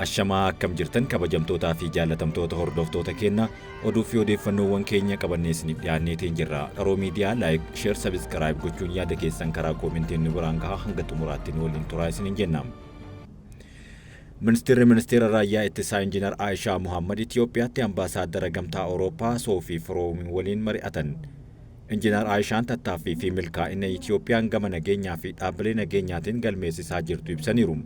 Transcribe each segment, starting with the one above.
Ashamaa akkam jirtan kabajamtootaa fi jaallatamtoota hordoftoota keenya oduu fi odeeffannoowwan keenya qabannee isiniif dhiyaanneetiin jirra. Qaroo Miidiyaa like, share, subscribe gochuun yaada keessan karaa koomentiin nu biraan gahaa hanga xumuraatti nu waliin turaa isiniin jenna. Ministeerri Ministeera Raayyaa Ittisaa Injiinar Aayishaa Muhammad Itiyoophiyaatti Ambaasaaddara Gamtaa Awurooppaa Soofii Firoomiin waliin mari'atan. Injiinar Aayishaan tattaaffii fi milkaa'ina Itiyoophiyaan gama nageenyaa fi dhaabbilee nageenyaatiin galmeessisaa jirtu ibsaniiru.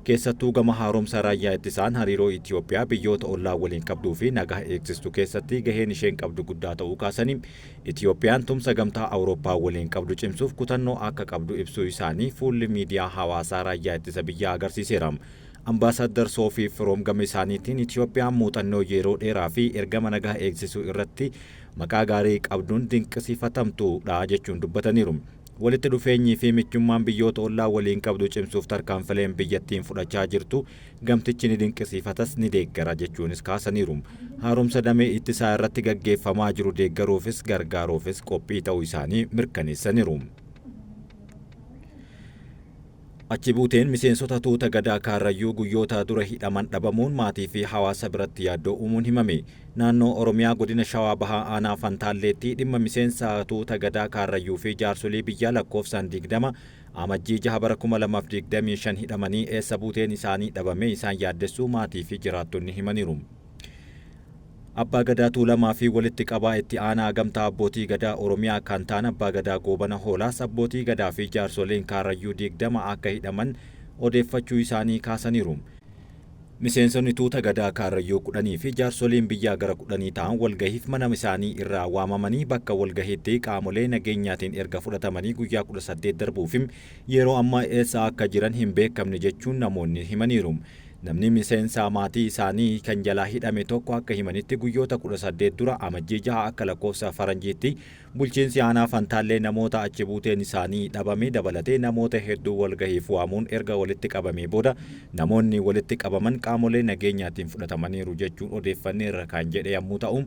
Keessattuu gama haaromsa raayyaa ittisaan hariiroo Itiyoophiyaa biyyoota ollaa waliin qabduu fi nagaa eegsistu keessatti gaheen isheen qabdu guddaa ta'uu kaasanii, Itiyoophiyaan tumsa Gamtaa Awurooppaa waliin qabdu cimsuuf kutannoo akka qabdu ibsuu isaanii fuulli miidiyaa hawaasaa Raayyaa Ittisa Biyyaa agarsiiseera. Ambaasaaddar Soofii Firoom gama isaaniitiin Itiyoophiyaan muuxannoo yeroo dheeraa fi ergama nagaa eegsisuu irratti maqaa gaarii qabduun dinqisiifatamtu dha jechuun dubbataniiru. Walitti dhufeenyii fi michummaan biyyoota ollaa waliin qabdu cimsuuf tarkaanfileen biyyattiin fudhachaa jirtu gamtichi ni dinqisiifatas ni deeggara jechuunis kaasaniiru. Haaromsa damee ittisaa irratti gaggeeffamaa jiru deeggaruufis gargaaruufis qophii ta'uu isaanii mirkaneessaniiru. Achi buuteen miseensota tuuta Gadaa Kaarrayyuu guyyoota dura hidhaman dhabamuun maatii fi hawaasa biratti yaaddoo uumuun himame. Naannoo Oromiyaa Godina Shawaa Bahaa Aanaa Fantaalleetti dhimma miseensa tuuta Gadaa Kaarrayyuu fi jaarsolii biyyaa lakkoofsaan 20 Amajjii 6 bara 2025 hidhamanii eessa buuteen isaanii dhabame isaan yaaddessuu maatii fi jiraattonni himaniiru. Abbaa Gadaa Tuulamaa fi Walitti Qabaa Itti Aanaa Gamtaa Abbootii Gadaa Oromiyaa kan ta'an Abbaa Gadaa Goobana Hoolaas abbootii Gadaa fi jaarsoliin Kaarrayyuu 20 akka hidhaman odeeffachuu isaanii kaasaniiru. Miseensonni tuuta Gadaa Kaarrayyuu 10 fi jaarsoliin biyyaa gara kudhanii ta'an walgahiif mana isaanii irraa waamamanii bakka walgahiitti qaamolee nageenyaatiin erga fudhatamanii guyyaa 18 darbuufi yeroo ammaa eessa akka jiran hin beekamne jechuun namoonni himaniiru. Namni miseensa maatii isaanii kan jalaa hidhame tokko akka himanitti guyyoota 18 dura Amajjii 6 akka lakkoofsa Faranjiitti bulchiinsi aanaa Fantaallee namoota achi buuteen isaanii dhabame dabalatee namoota hedduu walgahiif waamuun erga walitti qabamee booda namoonni walitti qabaman qaamolee nageenyaatiin fudhatamaniiru jechuun odeeffanneerra kan jedhe yammuu ta'u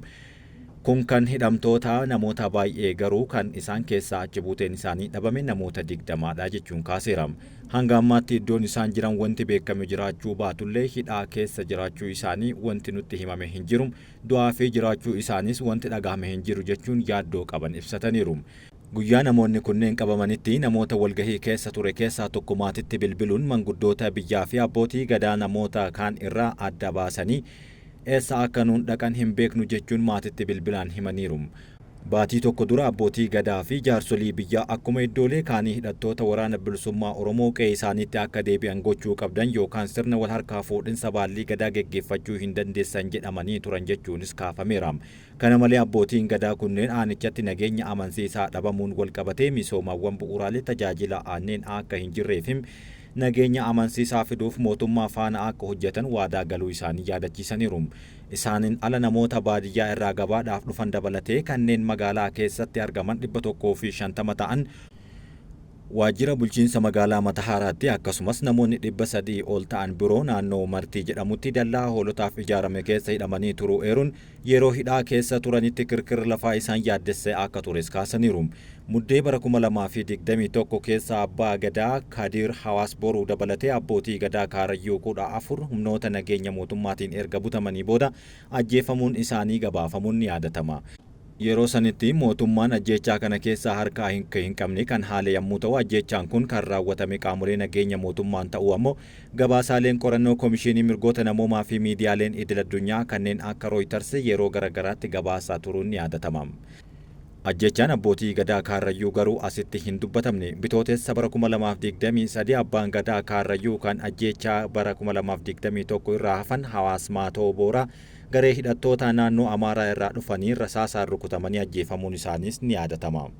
Kun kan hidhamtoota namoota baay'ee garuu kan isaan keessaa achi buuteen isaanii dhabame namoota 20 dha jechuun kaaseera. Hanga ammaatti iddoon isaan jiran wanti beekame jiraachuu baatullee hidhaa keessa jiraachuu isaanii wanti nutti himame hin jiru, du'aa fi jiraachuu isaaniis wanti dhagahame hin jiru jechuun yaaddoo qaban ibsataniiru. Guyyaa namoonni kunneen qabamanitti namoota walgahii keessa ture keessaa tokko maatitti bilbiluun manguddoota biyyaa fi abbootii Gadaa namoota kaan irraa adda baasanii Eessa akka nuun dhaqan hin beeknu jechuun maatitti bilbilaan himaniiru. Baatii tokko dura abbootii Gadaa fi jaarsolii biyyaa akkuma iddoolee kaanii hidhattoota Waraana Bilisummaa Oromoo qe'ee isaaniitti akka deebi'an gochuu qabdan yookaan sirna wal harkaa fuudhinsa baallii Gadaa geggeeffachuu hin dandeessan jedhamanii turan jechuunis kaafameera. Kana malee abbootiin Gadaa kunneen aanichatti nageenya amansiisaa dhabamuun walqabatee misoomawwan bu'uuraalee tajaajila aanneen akka hin jirree fi nageenya amansiisaa fiduuf mootummaa faana akka hojjetan waadaa galuu isaanii yaadachiisaniiru. Isaaniin ala namoota baadiyyaa irraa gabaadhaaf dhufan dabalatee kanneen magaalaa keessatti argaman 150 ta'an Waajjira Bulchiinsa Magaalaa Matahaaraatti akkasumas namoonni 300 ol ta'an biroo naannoo Martii jedhamutti dallaa hoolotaaf ijaarame keessa hidhamanii turuu eeruun, yeroo hidhaa keessa turanitti kirkirri lafaa isaan yaaddessee akka tures kaasaniiru. Muddee bara 2021 keessa Abbaa Gadaa Kadiir Hawaas Boruu dabalatee abbootii Gadaa Kaarayyuu 14 humnoota nageenya mootummaatiin erga butamanii booda ajjeefamuun isaanii gabaafamuun ni yaadatama. Yeroo sanitti mootummaan ajjeechaa kana keessaa harka akka hin qabne kan haale yammuu ta'u, ajjeechaan kun kan raawwatame qaamolee nageenya mootummaan ta'uu ammoo gabaasaaleen qorannoo Komishiinii Mirgoota Namoomaa fi miidiyaaleen idil-addunyaa kanneen akka Rooyitars yeroo gara garaatti gabaasaa turuun ni yaadatama. Ajjeechaan abbootii Gadaa Kaarrayyuu garuu asitti hin dubbatamne. Bitootessa bara 2023 Abbaan Gadaa Kaarrayyuu kan ajjeechaa bara 2021 irraa hafan Hawaas Maatoo Booraa Garee hidhattootaa naannoo Amaaraa irraa dhufaniin rasaasaan rukutamanii ajjeefamuun isaaniis ni yaadatama.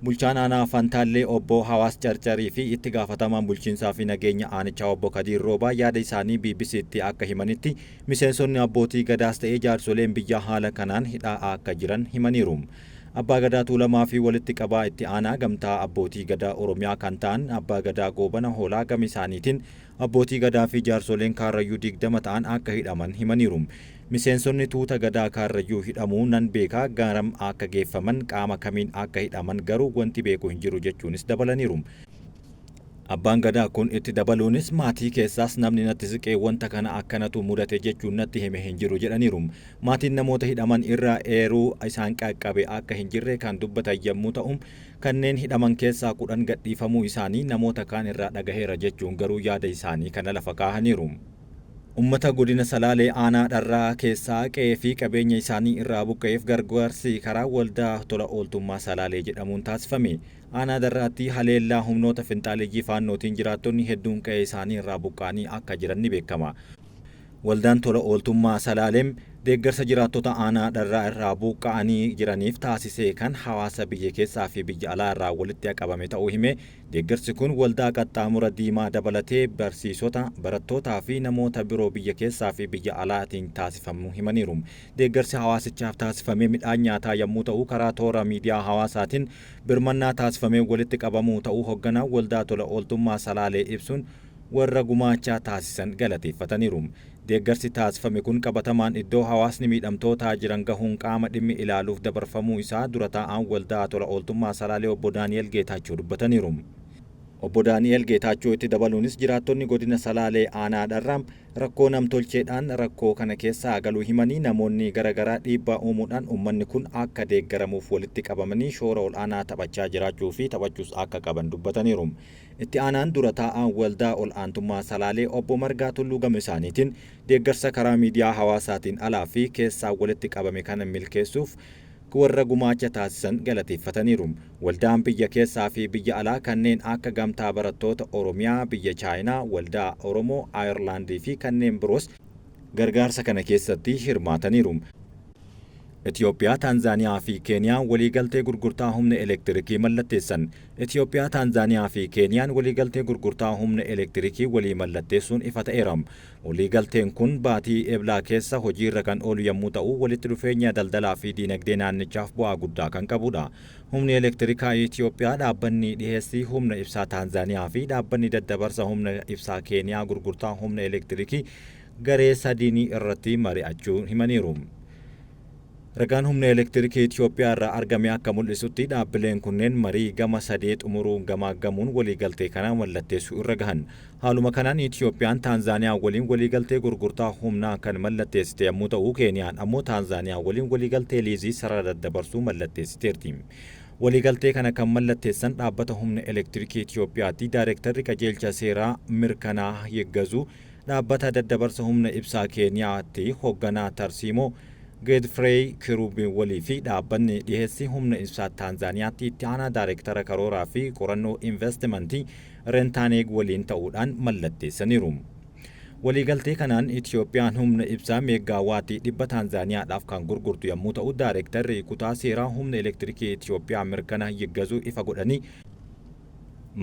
Bulchaan aanaa Fantaallee Obbo Hawaas Carcarii fi itti gaafatamaan bulchiinsaa fi nageenya aanichaa Obbo Kadiir Roobaa yaada isaanii BBCtti akka himanitti miseensonni abbootii Gadaas ta'ee jaarsoleen biyyaa haala kanaan hidhaa akka jiran himaniiru. Abbaa Gadaa Tuulamaa fi walitti qabaa itti aanaa gamtaa abbootii Gadaa Oromiyaa kan ta'an Abbaa Gadaa Goobana Hoolaa gama isaaniitiin Abbootii Gadaa fi jaarsoleen Kaarrayyuu 20 ta'an akka hidhaman himaniiru. Miseensonni tuuta Gadaa Kaarrayyuu hidhamuu nan beeka, garam akka geeffaman, qaama kamiin akka hidhaman garuu wanti beeku hin jiru jechuunis dabalaniiru. Abbaan Gadaa kun itti dabaluunis maatii keessaas namni natti siqee wanta kana akkanatu mudate jechuun natti hime hin jiru jedhaniiru. Maatiin namoota hidhaman irraa eeruu isaan qaqqabe akka hin jirre kan dubbatan yommuu ta'u, kanneen hidhaman keessaa 10 gadhiifamuu isaanii namoota kaan irraa dhagaheera jechuun garuu yaada isaanii kana lafa kaahaniiru. Ummata Godina Salaalee Aanaa Dharraa keessaa qe'ee fi qabeenya isaanii irraa buqqa'eef gargaarsi karaa Waldaa Tola Ooltummaa Salaalee jedhamuun taasifame. Aanaa Darraatti haleellaa humnoota finxaaleyyii Faannootiin jiraattonni hedduun qe'ee isaanii irraa buqqa'anii akka jiran ni beekama. Waldaan Tola Ooltummaa Salaaleem deeggarsa jiraattota aanaa Dharraa irraa buqqa'anii jiraniif taasise kan hawaasa biyya keessaa fi biyya alaa irraa walitti qabame ta'uu hime. Deeggarsi kun Waldaa Qaxxaamura Diimaa dabalatee barsiisota, barattootaa fi namoota biroo biyya keessaa fi biyya alaatiin taasifamuu himaniiru. Deeggarsi hawaasichaaf taasifame midhaan nyaataa yommuu ta'u karaa toora miidiyaa hawaasaatiin birmannaa taasifameen walitti qabamuu ta'uu hogganaan Waldaa Tola Ooltummaa Salaalee ibsuun warra gumaachaa taasisan galateeffataniiru. Deeggarsi taasifame kun qabatamaan iddoo hawaasni miidhamtootaa jiran gahuun qaama dhimmi ilaaluuf dabarfamuu isaa dura taa'aan Waldaa Tola Ooltummaa Salaalee Obbo Daani'eel Geetaachoo dubbataniiru. Obbo Daani'eel Geetaachoo itti dabaluunis jiraattonni Godina Salaalee Aanaa Dharraa rakkoo namtolcheedhaan rakkoo kana keessaa galuu himanii namoonni gara garaa dhiibbaa uumuudhaan uummanni kun akka deeggaramuuf walitti qabamanii shoora ol'aanaa taphachaa jiraachuu fi taphachuus akka qaban dubbataniiru. Itti aanaan dura taa'aan Waldaa Ol'aantummaa Salaalee Obbo Margaa Tulluu gama isaaniitiin deeggarsa karaa miidiyaa hawaasaatiin alaa fi keessaa walitti qabame kana milkeessuuf warra gumaacha taasisan galateeffataniiru. Waldaan biyya keessaa fi biyya alaa kanneen akka Gamtaa Barattoota Oromiyaa biyya Chaayinaa, Waldaa Oromoo Ayerlaandii fi kanneen biroos gargaarsa kana keessatti hirmaataniiru. Itiyoophiyaa, Taanzaaniyaa fi Keeniyaan waliigaltee gurgurtaa humna elektirikii mallatteessan. Itiyoophiyaa, Taanzaaniyaa fi Keeniyaan waliigaltee gurgurtaa humna elektirikii walii mallatteessuun ifa ta'eera. Waliigalteen kun baatii Eblaa keessa hojiirra kan oolu yommuu ta'u, walitti dhufeenya daldalaa fi diinagdee naannichaaf bu'aa guddaa kan qabudha. Humni elektirikaa Itiyoophiyaa, dhaabbanni dhiheessii humna ibsaa Taanzaaniyaa fi dhaabbanni daddabarsa humna ibsaa Keeniyaa gurgurtaa humna elektirikii garee sadiinii irratti mari'achuu himaniiru. Ragaan humna elektirikii Itiyoophiyaa irraa argame akka mul'isutti dhaabbileen kunneen marii gama sadee xumuruun gamaaggamuun waliigaltee kana mallatteessuu irra gahan. Haaluma kanaan Itiyoophiyaan Taanzaaniyaa waliin waliigaltee gurgurtaa humnaa kan mallatteessite yommuu ta'u, Keeniyaan ammoo Taanzaaniyaa waliin waliigaltee liizii sarara daddabarsuu mallatteessiteerti. Waliigaltee kana kan mallatteessan dhaabbata humna elektirikii Itiyoophiyaatti Daayirektarri qajeelcha seeraa Mirkanaa Yiggazuu, dhaabbata daddabarsa humna ibsaa Keeniyaatti hogganaa tarsiimoo Geedfreey Kiruubiwalii fi dhaabbanni dhiheessii humna ibsaa Taanzaaniyaatti itti aanaa daayirektara karooraa fi qorannoo investimentii Rentaaneeg waliin ta'uudhaan mallatteessaniiru. Waliigaltee kanaan Itiyoophiyaan humna ibsaa meeggaawaatii 100 Taanzaaniyaadhaaf kan gurgurtu yommuu ta'u, daayirektarri kutaa seeraa humna elektirikii Itiyoophiyaa Mirkana Yiggazuu ifa godhanii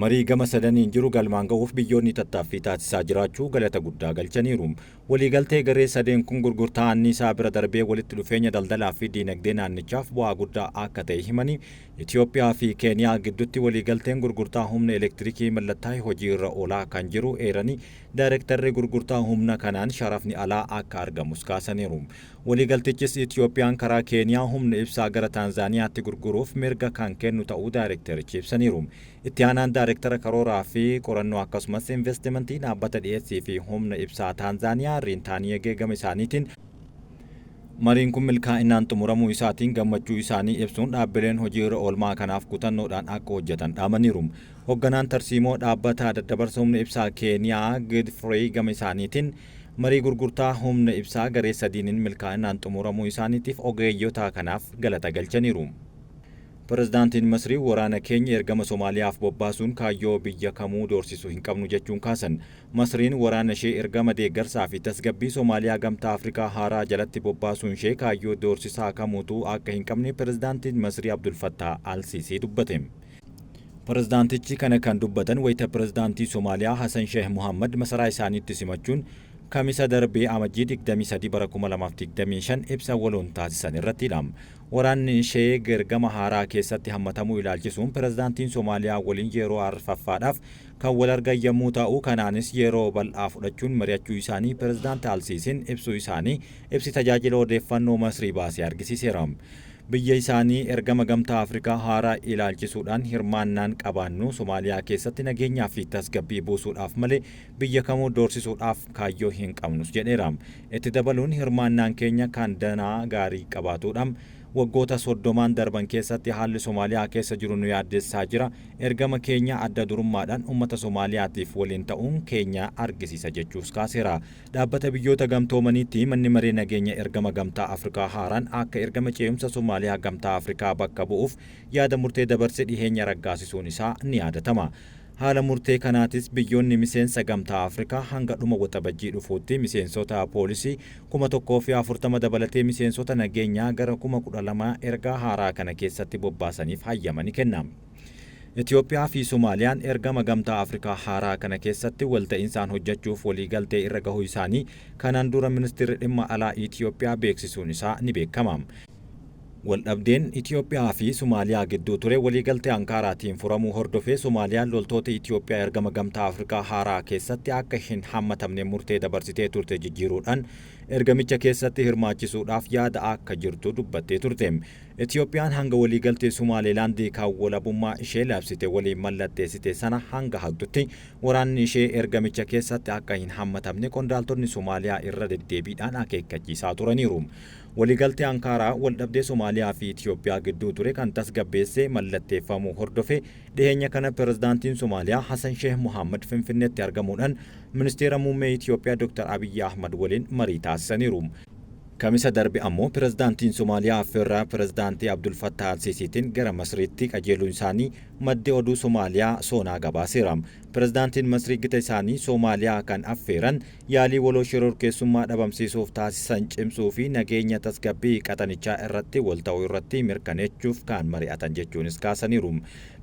marii gama sadaniin jiru galmaan ga'uuf biyyoonni tattaaffii taasisaa jiraachuu galata guddaa galchaniiru. Waliigaltee garee sadeen kun gurgurtaa anniisaa bira darbee walitti dhufeenya daldalaa fi diinagdee naannichaaf bu'aa guddaa akka ta'e himanii, Itiyoophiyaa fi Keeniyaa gidduutti waliigalteen gurgurtaa humna elektirikii mallattaa'e hojiirra oolaa kan jiru eeranii, daayirektarri gurgurtaa humna kanaan sharafni alaa akka argamus kaasaniiru. Waliigaltichis Itiyoophiyaan karaa Keeniyaa humna ibsaa gara Taanzaaniyaatti gurguruuf mirga kan kennu ta'uu daayirektarichi ibsaniiru. Itti aanaan daayirektara karooraa fi qorannoo akkasumas investimentii dhaabbata dhiyeessii fi humna ibsaa Taanzaaniyaa Riintaaniyegee gama isaaniitiin mariin kun milkaa'inaan xumuramuu isaatiin gammachuu isaanii ibsuun dhaabbileen hojiirra oolmaa kanaaf kutannoodhaan akka hojjetan dhaamaniiru. Hogganaan tarsiimoo dhaabbata daddabarsa humna ibsaa Keeniyaa Gidfrey gama isaaniitiin marii gurgurtaa humna ibsaa garee sadiiniin milkaa'inaan xumuramuu isaaniitiif ogeeyyota kanaaf galata galchaniiru. Pirezidaantiin Masrii waraana keenya ergama Somaaliyaaf bobbaasuun kaayyoo biyya kamuu doorsisuu hin qabnu jechuun kaasan. Masriin waraana ishee ergama deeggarsaa fi tasgabbii Somaaliyaa Gamtaa Afrikaa haaraa jalatti bobbaasuun ishee kaayyoo doorsisaa kamuutuu akka hin qabne pirezidaantiin Masrii Abdul Fattah al-Sisii dubbate. Pirezidaantichi kana kan dubbatan wayita pirezidaantii Somaaliyaa Hasan Sheeh Muhammad masaraa isaaniitti simachuun Kamisa darbee Amajjii 23 bara 2025 ibsa waloon taasisan irrattidha. Waraanni ishee ergama haaraa keessatti hammatamuu ilaalchisuun pirezidaantiin Somaaliyaa waliin yeroo arfaffaadhaaf kan wal argan yommuu ta'u, kanaanis yeroo bal'aa fudhachuun mari'achuu isaanii pirezidaanti Al-Siisiin ibsuu isaanii ibsi tajaajila odeeffannoo Masrii baase argisiiseera. Biyya isaanii ergama Gamtaa Afrikaa haaraa ilaalchisuudhaan hirmaannaan qabaannu Somaaliyaa keessatti nageenyaa fi tasgabbii buusuudhaaf malee biyya kamuu doorsisuudhaaf kaayyoo hin qabnus jedheera. Itti dabaluun hirmaannaan keenya kan danaa gaarii qabaatudha. Waggoota 30n darban keessatti haalli Somaaliyaa keessa jiru nu yaaddessaa jira. Ergama keenya adda durummaadhaan uummata Somaaliyaatiif waliin ta'uun keenya argisiisa jechuus kaaseera. Dhaabbata Biyyoota Gamtoomaniitti manni maree nageenya ergama Gamtaa Afrikaa haaraan akka ergama ce'umsa Somaaliyaa Gamtaa Afrikaa bakka bu'uuf yaada murtee dabarse dhiheenya raggaasisuun isaa ni yaadatama. Haala murtee kanaatis biyyoonni miseensa Gamtaa Afrikaa hanga dhuma Waxabajjii dhufuutti miseensota poolisii 1,040 dabalatee miseensota nageenyaa gara 12,000 ergaa haaraa kana keessatti bobbaasaniif hayyama ni kenna. Itoophiyaa fi Somaaliyaan ergama Gamtaa Afrikaa haaraa kana keessatti walta'insaan hojjechuuf waliigaltee irra gahuu isaanii kanaan dura ministeerri dhimma alaa Itoophiyaa beeksisuun isaa ni beekama. Waldhabdeen Itoophiyaa fi Somaaliyaa gidduu ture waliigaltee Ankaaraatiin furamuu hordofee Somaaliyaan loltoota Itoophiyaa ergama Gamtaa Afrikaa haaraa keessatti akka hin hammatamne murtee dabarsitee turte jijjiiruudhaan ergamicha keessatti hirmaachisuudhaaf yaada akka jirtu dubbattee turte. Itoophiyaan hanga waliigaltee Somaalilaandii kan walabummaa ishee labsite waliin mallatteessite sana hanga haqxutti waraanni ishee ergamicha keessatti akka hin hammatamne qondaaltonni Somaaliyaa irra deddeebiidhaan akeekkachiisaa turaniiru. Waliigaltee Ankaaraa waldhabdee Somaaliyaa fi Itoophiyaa gidduu ture kan tasgabbeessee mallatteeffamuu hordofee dhiheenya kana pirezidaantiin Somaaliyaa Hassan Sheikh Mohammad Finfinneetti argamuudhaan ministeera muummee Itoophiyaa Dr. Abiyyi Ahmad waliin marii taasisaniiru. Kamisa darbe ammoo pirezidaantiin Somaaliyaa affeerraa pirezidaantii Abdul Fattah al-Siisiitiin gara Masriitti qajeeluun isaanii maddi oduu Somaaliyaa Soonaa gabaaseera. Pirezidaantiin Masrii gita isaanii Somaaliyaa kan affeeran yaalii waloo shororkeessummaa dhabamsiisuuf taasisan cimsuu fi nageenya tasgabbii qaxanichaa irratti wal ta'uu irratti mirkaneechuuf kan mari'atan jechuunis kaasaniiru.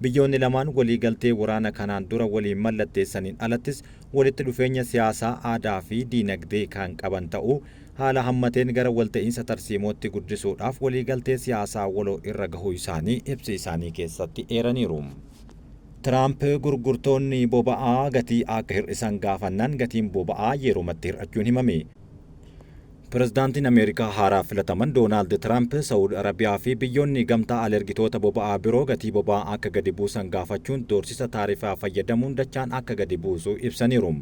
Biyyoonni lamaan waliigaltee waraana kanaan dura waliin mallatteessaniin alattis walitti dhufeenya siyaasaa, aadaa fi diinagdee kan qaban ta'uu haala hammateen gara walta'iinsa tarsiimootti guddisuudhaaf waliigaltee siyaasaa waloo irra gahuu isaanii ibsi isaanii keessatti eeraniiru. Tiraamp gurgurtoonni boba'aa gatii akka hir'isan gaafannaan gatiin boba'aa yerumatti hir'achuun himame. Pirezidaantiin Ameerikaa haaraa filataman Doonaald Tiraamp Saawud Arabiyaa fi biyyoonni gamtaa alergitoota boba'aa biroo gatii boba'aa akka gadi buusan gaafachuun doorsisa taarifaa fayyadamuun dachaan akka gadi buusu ibsaniiru.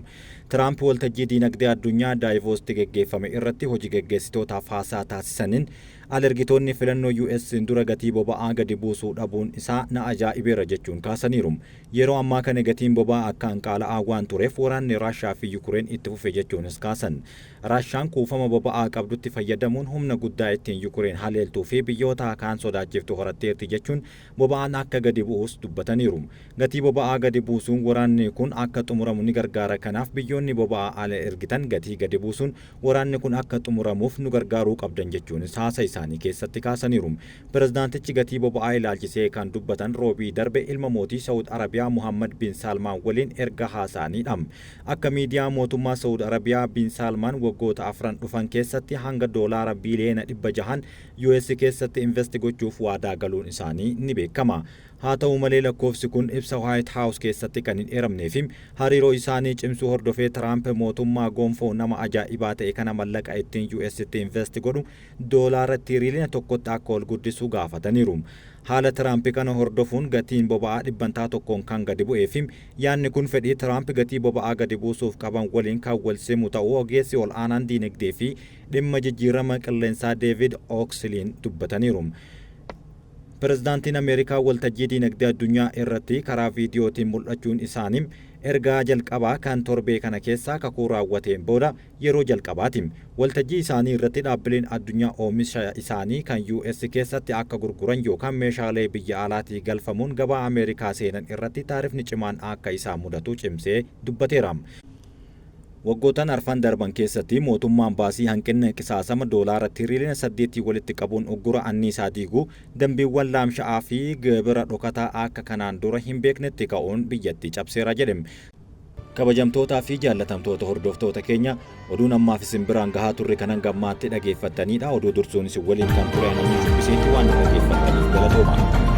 Tiraamp waltajjii diinagdee addunyaa Daayivoosti geggeeffame irratti hojii geggeessitootaaf haasaa taasisaniin alergitoonni filannoo US dura gatii boba'aa gadi buusuu dhabuun isaa na ajaa'ibeera jechuun kaasaniiru. Yeroo ammaa kana gatiin boba'aa akkaan qaala'aa waan tureef waraanni Raashaa fi Yukureen itti fufe jechuunis kaasan. Raashaan kuufama boba'aa qabdutti fayyadamuun humna guddaa ittiin Yukureen haleeltuu fi biyyoota kaan sodaachiftu horatteerti jechuun boba'aan akka gadi bu'us dubbataniiru. Gatii boba'aa gadi buusuun waraanni kun akka xumuramu ni gargaara, kanaaf biyyoonni boba'aa ala ergitan gatii gadi buusuun waraanni kun akka xumuramuuf nu gargaaruu qabdan jechuunis haasa isaanii keessatti kaasaniiru. Pirezidaantichi gatii boba'aa ilaalchisee kan dubbatan roobii darbe ilma mootii Saawud Arabiyaa Muhammad bin Salmaan waliin erga haasa'aniidha. Akka miidiyaa mootummaa Saawud Arabiyaa bin Salmaan waggoota 4 dhufan keessatti hanga doolaara biiliyoona 600 US keessatti invest gochuuf waadaa galuun isaanii ni beekama. Haa ta'u malee lakkoofsi kun ibsa White House keessatti kan hin eeramnee fi hariiroo isaanii cimsuu hordofee Tiraamp mootummaa gonfoo nama ajaa'ibaa ta'e kana mallaqa ittiin UStti invest godhu doolaara tiriliyoona 1tti akka ol guddisu gaafataniiru. Haala Tiraamp kana hordofuun gatiin boba'aa 1% kan gadi bu'ee fi yaadni kun fedhii Tiraamp gatii boba'aa gadi buusuuf qaban waliin kan wal simu ta'uu ogeessi ol aanaan diinagdee fi dhimma jijjiirama qilleensaa Deevid Ooksiliin dubbataniiru. Pirezidaantiin Ameerikaa waltajjii diinagdee addunyaa irratti karaa viidiyootiin mul'achuun isaanii ergaa jalqabaa kan torbee kana keessaa kakuu raawwateen booda yeroo jalqabaati. Waltajjii isaanii irratti dhaabbileen addunyaa oomisha isaanii kan US keessatti akka gurguran yookaan meeshaalee biyya alaatii galfamuun gabaa Ameerikaa seenan irratti taarifni cimaan akka isaan mudatu cimsee dubbateera. Waggootaan arfan darban keessatti mootummaan baasii hanqina qisaasama doolaara tiriliyoona 8 walitti qabuun uggura anniisaa diiguu, dambiiwwan laamsha'aa fi gibira dhokataa akka kanaan dura hin beeknetti ka'uun biyyattii cabseera jedhe. Kabajamtootaa fi jaallatamtoota hordoftoota keenya, oduun ammaaf isin biraan gahaa turre kanan gammaatti dhageeffattanidha. Oduu dursuun isin waliin kan ture Anamii Shubbiseetti, waan dhaggeeffattaniif galatooma.